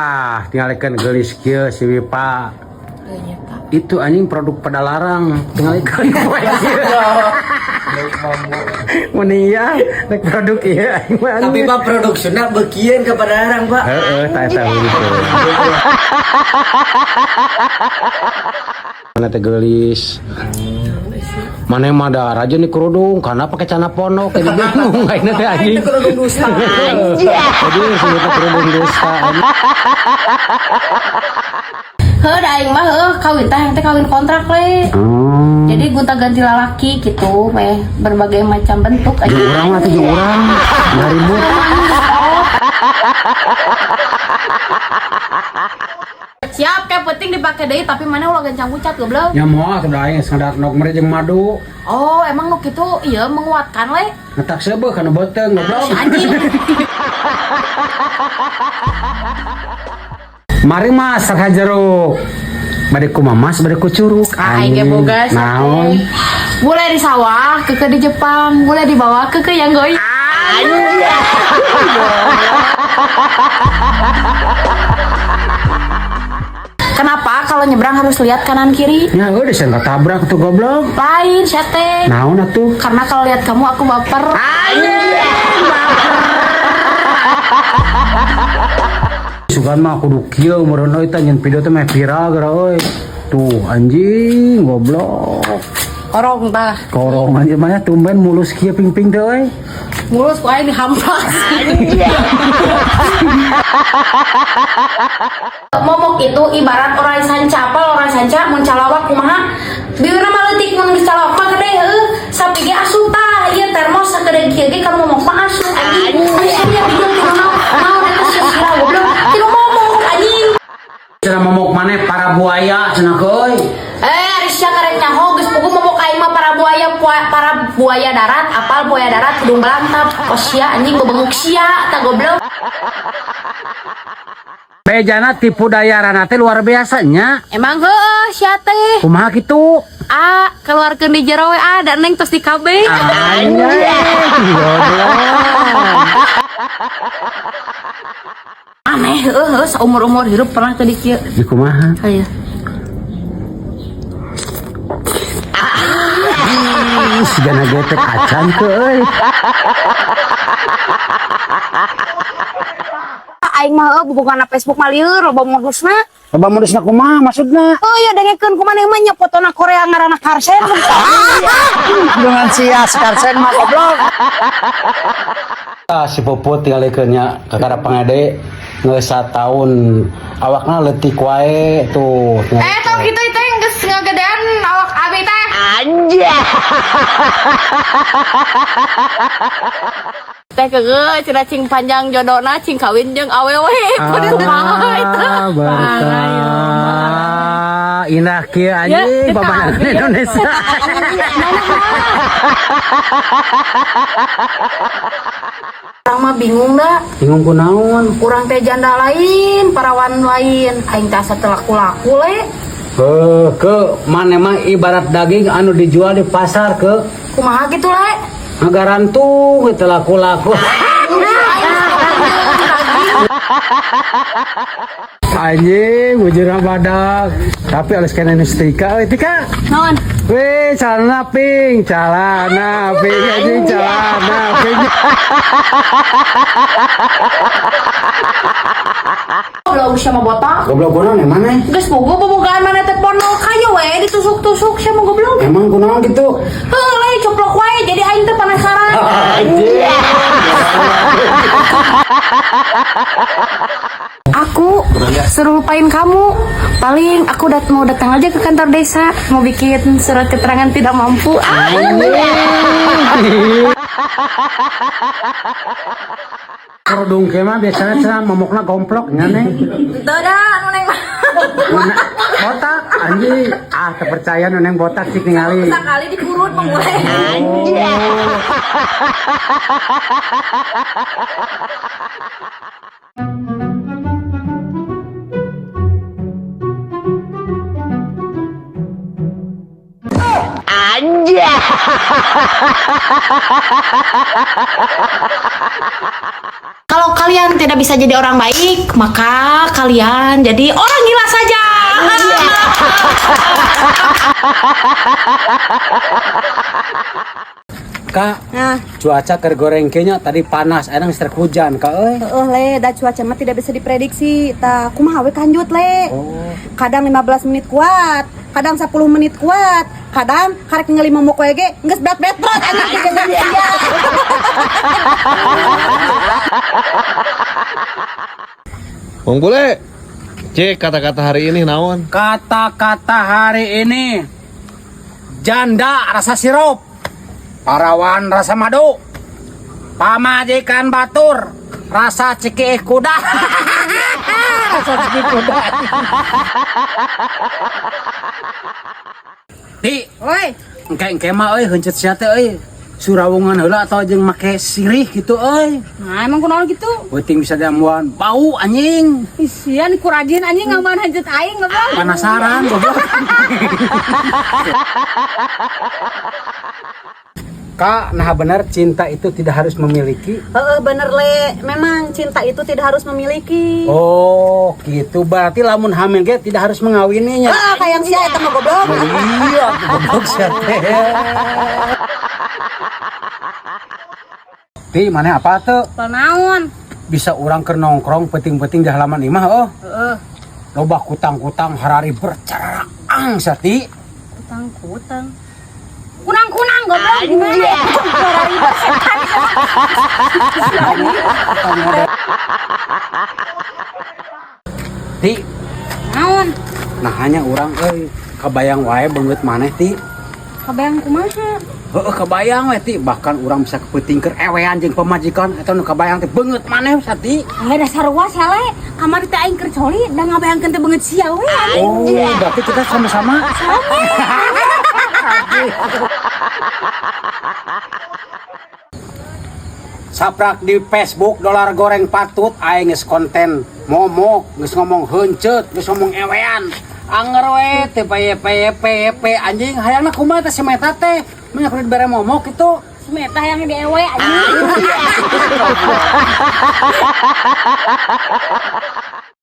Ah, tinggalikeun geulis kieu si Wipa. Itu anjing produk Padalarang, tinggalikeun poe kieu. Mun iya, rek produk ieu aing mah. Tapi Pak produksinya bekieun ke Padalarang, Pak. Heeh, tak eta gitu. Mana teh geulis. Mana mah da rajin di kerudung, karena pakai celana pondok, jadi bingung aing teh anjing. Itu kerudung dusta. Jadi sebutnya kerudung dusta anjing. Heuh, da aing mah heuh kawin teh yang teh kawin kontrak le. Oh. Jadi gonta-ganti lalaki gitu, meh berbagai macam bentuk aja. Jeung urang mah teh jeung urang, nggak ribut. Siap, kayak penting dipake deui tapi mana ulah gancang pucat goblok. Ya moal atuh da aing geus ngadat nok mere jeung madu. Oh, emang nu kitu ieu menguatkan le. Ngetak seubeuh kana beuteung goblok. Anjing. Mari mas sarha jeruk. Bade ku mamas, bade ku curug. Aing ge boga Naon? Mulai di sawah, ke di Jepang, mulai dibawa ke yang goy. Kenapa kalau nyebrang harus lihat kanan kiri? Ya udah saya nggak tabrak tuh goblok. Lain, syete. Naon atuh? Karena kalau lihat kamu aku baper. Sugan mah kudu kieu meureun euy teh nyen video teh meh viral geura euy. Tuh anjing goblok. Korong tah. Korong anjing mah tumben mulus kieu ping-ping teh euy. Mulus ku aing dihampas. Momok itu ibarat orang sanca, apa orang sanca mun calawak kumaha? Bibirna mah leutik mun geus calawak mah gede heuh. Sapi ge asup tah, ieu termos sagede kieu ge ka momok mah asup anjing. Anjing sia bingung kudu naon. Naon eta sia sia goblok. Tinu momok anjing. Cenah momok maneh para buaya cenah euy. Eh, ari sia karek nyaho geus puguh momok aing mah para buaya para buaya darat, apal buaya darat hidung belantap. Kos sia anjing bebenguk sia tah goblok. Bejana tipu daya rana teh luar biasa nya. Emang heueuh sia teh. Kumaha kitu? A, keluarkeun di jero we a da neng tos di KB. Anjing goblok. Aneh heueuh heueuh saumur-umur hirup pernah teu di kieu. Di kumaha? Hayu. Ih, sigana getek acan ke euy. Aing mah heueuh bubukan Facebook mah lieur loba modusna. Loba modusna kumaha maksudna? Oh iya dengekeun kumaha mah nya fotona Korea ngaranna Karsen. Dengan sia Karsen mah goblok. Ah, si Puput tinggalikeun nya kakara pangede geus sataun awakna leutik wae tuh. Eh tong kitu teh geus ngagedean awak abi teh. Teh keukeuh cenah cing panjang jodona cing kawin jeung awewe. Kudu kumaha eta. Ah, berkah. Indah kieu anjing Ya, babanan kita Indonesia. Urang mah bingung da. Bingung kunaon? Urang teh janda lain, parawan lain. Aing teh asa teu laku-laku le. Heuh, ke mana mah ibarat daging anu dijual di pasar ke Kumaha gitu le? ngagarantung gitu laku-laku. Anjing, bujurna badak. Tapi alus kena nu setrika euy Tika. Naon? Weh, celana pink, anjing celana pink. Goblok sia mah botak. Goblok kunaon yang mana? Geus bogo bobogaan mana teh ponol kayu we ditusuk-tusuk sia mah goblok. Emang kunaon gitu? Heuh le coplok wae jadi aing teh penasaran. Anjing. Aku suruh lupain kamu. Paling aku mau datang aja ke kantor desa, mau bikin surat keterangan tidak mampu. Ah. Kerudung kieu mah biasanya cenah momokna gomplok nya neng. Teu da anu neng mah. Botak anjing. Ah, kepercayaan nu neng botak cik ningali. Sakali dikurut mah gue. Kalau kalian tidak bisa jadi orang baik, maka kalian jadi orang gila saja. Kak, Nah, cuaca keur goreng kayaknya tadi panas, enak geus hujan kak euy. heeh le, da cuaca mah tidak bisa diprediksi. Tah, kumaha we kanjut le. Oh. Kadang 15 menit kuat, kadang 10 menit kuat, kadang karek ningali momok we ge geus berat-berat anjing jeung sia. Bang Bule, cek kata-kata hari ini naon? Kata-kata hari ini janda rasa sirup, parawan rasa madu, pamajikan batur rasa cekik kuda. Rasa cekik kuda. Di, Woi, engke-engke mah euy heuncet sia teh euy. Surawungan heula atau jeung make sirih gitu euy. Nah, emang kunaon gitu? Penting bisa diamuan bau anjing. Isian kurajin anjing ngaman hanjut aing goblok. Penasaran goblok. Kak, nah benar cinta itu tidak harus memiliki. Heeh bener le, memang cinta itu tidak harus memiliki. Oh, gitu. Berarti lamun hamil ge tidak harus mengawininya. Ah, kayang sia eta mah goblok. Iya, goblok sia teh. Ti, mana apa tuh? Naon? Bisa orang keur nongkrong penting-penting di halaman imah oh. Heeh. Loba kutang-kutang harari bercaraang sati. Kutang-kutang. Kunang-kunang goblok gimana? Harari setan. Ti, Naon? nah hanya orang euy kebayang wae beungeut maneh ti. Kabayang kumaha? Heeh kebayang we ti, bahkan orang bisa kepeuting keur ewean jeung pamajikan eta nu kebayang teh beungeut maneh sati. Eh dasar ruas ya le. Kamari teh aing keur coli da ngabayangkeun teh beungeut sia we. Oh, berarti kita sama-sama. Saprak di Facebook dolar goreng patut aing geus konten momok geus ngomong heuncet geus ngomong ewean anger we teh paye paye paye paye anjing hayangna kumaha teh si meta teh mah kudu dibere momok kitu. Si Meta yang di ewe anjing.